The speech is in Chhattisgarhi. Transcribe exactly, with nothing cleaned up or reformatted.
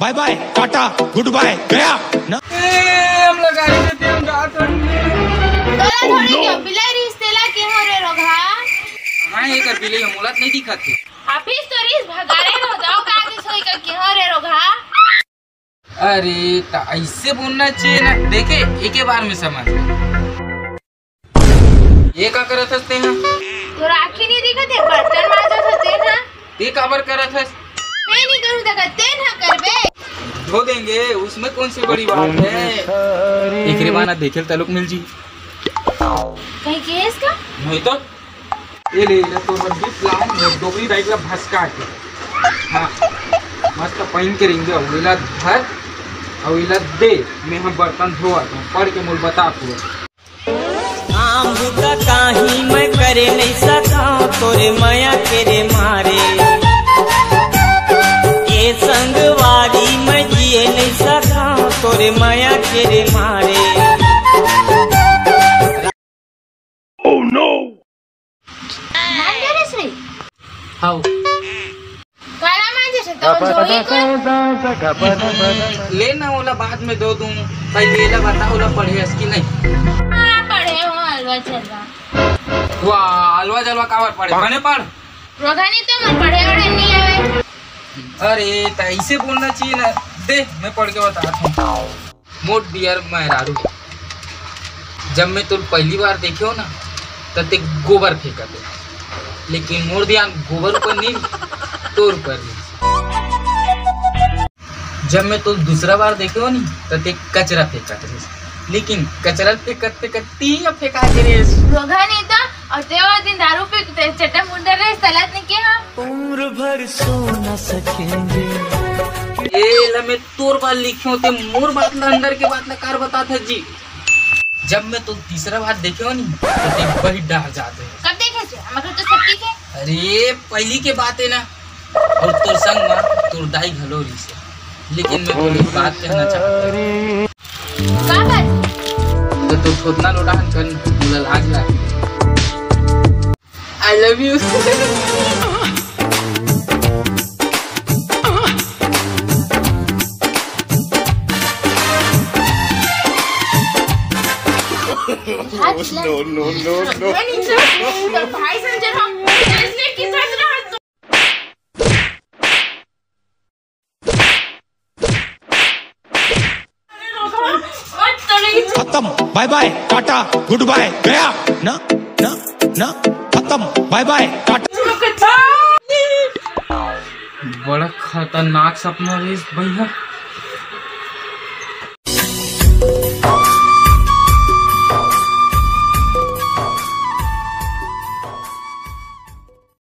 बाय बाय, टाटा, गुड बाय, गया ना। ए, हम लगा रहे थे, हम जात हन। तोला थोड़ी क्यों बिलाई रिश्ते ला के हो रे रोगहा? हाँ, ये कर बिलाई, हम औलाद नहीं दिखाते। ऑफिस तो रिस भगारे हो जाओ का आगे सोई का के हो रे रोगहा? अरे, त ऐसे बोलना चाहिए ना। देखे, एक ही बार में समझ। ये का करत हस तेहा? तोर आँखी नहीं दिखत हे, बर्तन माजत हस तेहा। ते काबर करत हस? मैं नहीं करूँ त का तेहा करबे। धो देंगे, उसमें कौन सी बड़ी बात है। एकरे बाना देखे ल तलुक मिल जी। कहीं केस का? नहीं तो। ये ले, ये ले, तोर बर गिफ्ट लाऊं, मोर डोकरी दाई ला भसका के। हाँ, मस्त पहिन के रेंगे, अउ एला धर, अउ एला दे, मैं हम बर्तन धोवत हूँ, पढ़ के मोल बता तू। काम बुता काही मैं करे नहीं सकाओ, तोरे मया के रे मारे। ये संगवारी मैं जिए नहीं सकाओ, तोरे मया के रे मारे। Oh no! मान डरेस रे। हाउ। काला मान जैसे तो जोई को। ले ना, ओला बाद में दो दूं। पहले एला बता, ओला पढ़े हस कि नहीं? हाँ, पढ़े हो, अलवा चलवा। वाह, अलवा जलवा काबर पढ़े? बने पढ़। रोगहा नहीं तो मन पढ़े वढ़े नहीं आवे। अरे, त ऐसे बोलना चाहिए ना। दे, मैं पढ़ के बताता हूँ। मोर डियर मेहरारू, जब मैं तोर पहली बार देखे हो ना, त ते गोबर फेंकत हो, लेकिन मोर ध्यान गोबर ऊपर नहीं, तोर ऊपर नहीं। जब मैं तोर दूसरा बार देखे हो नी, त ते कचरा फेंकत रहिस, लेकिन कचरा फेंकत फेंकत तीन फेंका के रहिस। रोगहा नहीं तो, अउ ते वो दिन दारू पी के चट्टा मुंडा रहिस, तलत नहीं के हाँ। उम्र भर सो न सकेंगे। ए, ला मैं तोर बात लिखे हो, ते मोर बात ला, अंदर के बात ला कार बतात हस जी। जब मैं तो तीसरा बार देखे हो नी, तो ते बड़ी डर जाते हो। कब देखे थे? हमर घर तो सब ठीक है। अरे, पहली के बात है ना, अउ तोर संग मा तोर दाई घलो रहिस हे, लेकिन मैं तोर एक बात कहना चाहता हूँ। का बात? तो तू थोतना लोटा हन कर, मोला लाज लागे। I love you। No, no, no, no। भाई संजय हम इसलिए किस तरह से खत्म, बाय बाय, टाटा, गुड बाय, गया ना, ना, ना, खत्म, बाय बाय, टाटा। बड़ा खतरनाक सपना रहिस भैया।